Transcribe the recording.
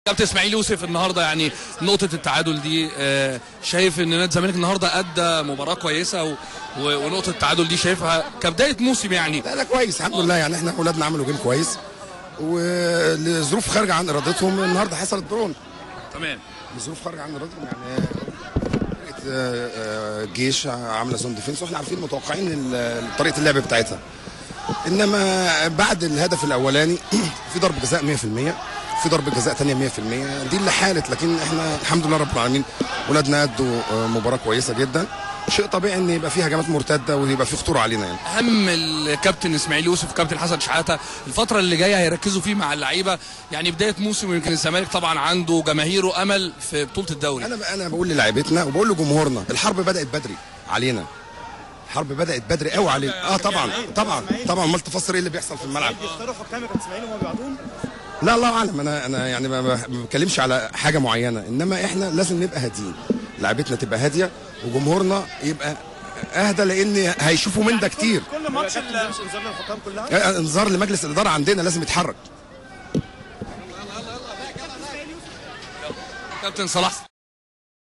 كابتن اسماعيل يوسف النهارده يعني نقطة التعادل دي، شايف ان نادي الزمالك النهارده ادى مباراة كويسة ونقطة التعادل دي شايفها كبداية موسم يعني؟ لا كويس الحمد لله، يعني احنا اولادنا عملوا game كويس ولظروف خارجه عن ارادتهم النهارده حصلت draw. تمام، لظروف خارجه عن ارادتهم يعني الجيش عامله zone defense واحنا عارفين متوقعين طريقه اللعب بتاعتها، انما بعد الهدف الاولاني في ضربه جزاء 100%، في ضربه جزاء ثانية 100%، دي اللي حالت. لكن احنا الحمد لله رب العالمين ولادنا ادوا مباراة كويسة جدا. شيء طبيعي ان يبقى فيه هجمات مرتدة ويبقى فيه خطورة علينا يعني. اهم الكابتن اسماعيل يوسف وكابتن حسن شحاته الفترة اللي جاية هيركزوا فيه مع اللعيبة، يعني بداية موسم ويمكن الزمالك طبعا عنده جماهيره امل في بطوله الدوري. انا بقول للاعيبتنا وبقول لجمهورنا الحرب بدات بدري علينا، الحرب بدات بدري قوي علينا. طبعا طبعا طبعا، امال تفسر ايه اللي بيحصل في الملعب؟ بيختاروا حكام يا كابتن اسماعيل وهم بيبعتوهم؟ لا الله اعلم، انا يعني ما بتكلمش على حاجة معينة، انما احنا لازم نبقى هاديين، لعيبتنا تبقى هادية وجمهورنا يبقى اهدى، لان هيشوفوا من ده كتير. كل ماتش انذار للحكام كلها، انذار لمجلس الادارة عندنا لازم يتحرك. كابتن صلاح.